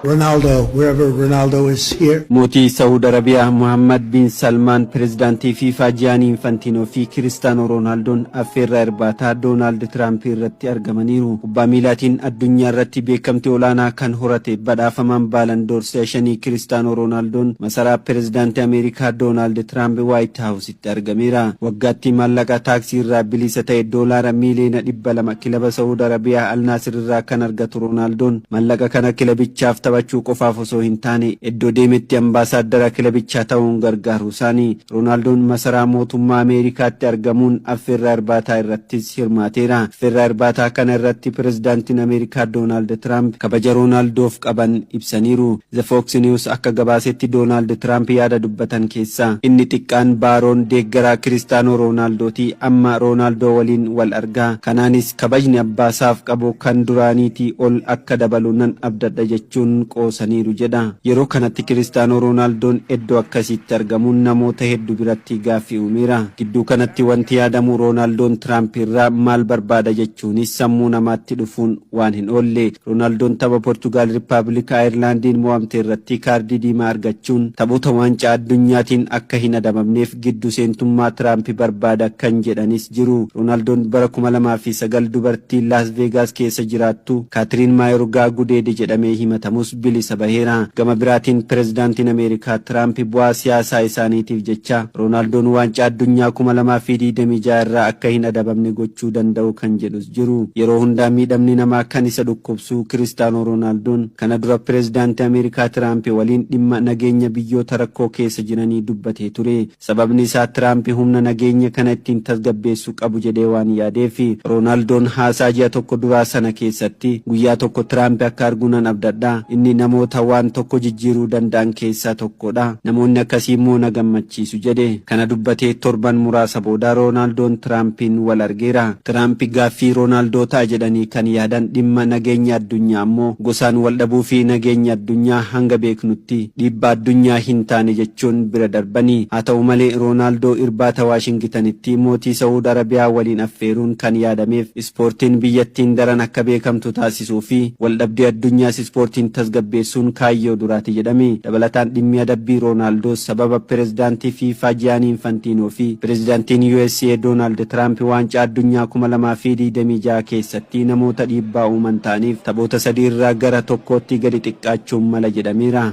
Ronaldo, wherever Ronaldo is here. Mootii Saawud Arabiyaa Muhammad bin Salmaan, pirezidaantii FIFA Jiyaanii Infantiinoo fi Kiristaanoo Roonaaldooon affeerraa irbaataa Doonaald Tiraamp irratti argamaniiru. Kubbaa miilaatiin addunyaa irratti beekamtii olaanaa kan horate badhaafamaan Baalandoor si'a shanii Kiristaanoo Roonaaldooon masaraa pirezidaantii Ameerikaa Doonaald Tiraamp Waayit Haawusitti argameera. Waggaatti maallaqa taaksii irraa bilisa ta'e doolaara miiliyoona 200 kilaba Saawud Arabiyaa Alnaasir irraa kan argatu Roonaaldooon, maallaqa kana kilabichaaf taphachuu qofaaf osoo hin taane, iddoo deemetti ambaasaaddara kilabichaa ta'uun gargaaru isaanii. Roonaaldoon masaraa mootummaa Ameerikaatti argamuun affeerraa irbaataa irrattis hirmaateera. Affeerraa irbaataa kana irratti pirezidaantiin Ameerikaa Doonaald Tiraamp kabaja Roonaaldoof qaban ibsaniiru. The Fox News akka gabaasetti, Doonaald Tiraamp yaada dubbatan keessaa inni xiqqaan baaroon deeggaraa Kiristaanoo Roonaaldooti, amma Roonaaldoo waliin wal argaa, kanaanis kabajni abbaasaaf qabu kan duraaniitii ol akka dabalu nan abdadha jechuun qoosaniiru jedha. Yeroo kanatti Kiristaanoo Roonaaldooon iddoo akkasiitti argamuun namoota hedduu biratti gaaffii uumeera. Gidduu kanatti wanti yaadamu, Roonaaldooon Tiraamp irraa maal barbaada jechuunis sammuu namaatti dhufuun waan hin oolle. Roonaaldooon tapha Poortugaal Riippaabilika Ayirlaandiin mo'amte irratti kaardii diimaa argachuun taphoota Waancaa Addunyaatiin akka hin adabamneef giddu seentummaa Tiraamp barbaada kan jedhanis jiru. Roonaaldooon bara 2009 dubartii Laas Veegaas keessa jiraattu Kaatiriin Maayorgaa gudeede jedhamee himatamus bilisa baheera. Gama biraatiin, pirezidaantiin Ameerikaa Tiraamp bu'aa siyaasaa isaaniitiif jecha Roonaaldooon Waancaa Addunyaa 2026 irraa akka hin adabamne gochuu danda'u kan jedhus jiru. Yeroo hundaa miidhamni namaa kan isa dhukkubsu Kiristaanoo Roonaaldooon kana dura pirezidaantii Ameerikaa Tiraamp waliin dhimma nageenya biyyoota rakkoo keessa jiranii dubbatee ture. Sababni isaa Tiraamp humna nageenya kana ittiin tasgabbeessuu qabu jedhee waan yaadeef. Roonaaldooon haasaa ji'a tokko duraa sana keessatti, "Guyyaa tokko Tiraamp akka argu nan abdadha. Inni namoota waan tokko jijjiiruu danda'an keessaa tokkodha. Namoonni akkasii immoo na gammachiisu" jedhe. Kana dubbatee torban muraasa booda Roonaaldooon Tiraampiin wal argeera. Tiraamp gaaffii Roonaaldoo ta'a jedhanii kan yaadan dhimma nageenya addunyaa ammoo, gosaan wal dhabuu fi nageenya addunyaa hanga beeknutti dhiibbaa addunyaa hin taane jechuun bira darbanii. Haa ta'u malee, Roonaaldoo irbaata Waashingitanitti mootii Saa'ud Arabiyaa waliin affeeruun kan yaadameef ispoortiin biyyattiin daran akka beekamtu taasisuu fi waldhabdee addunyaas ispoortiin tasgabbeessuun kaayyoo duraati jedhame. Dabalataan, dhimmi adabbii Roonaaldoo sababa pirezidaantii FIFA Jiyaanii Infantiinoo fi pirezidaantiin USA Doonaald Tiraamp Waancaa Addunyaa 2026 keessatti namoota dhiibbaa uuman ta'aniif taphoota sadii irraa gara tokkootti gadi xiqqaachuun mala jedhameera.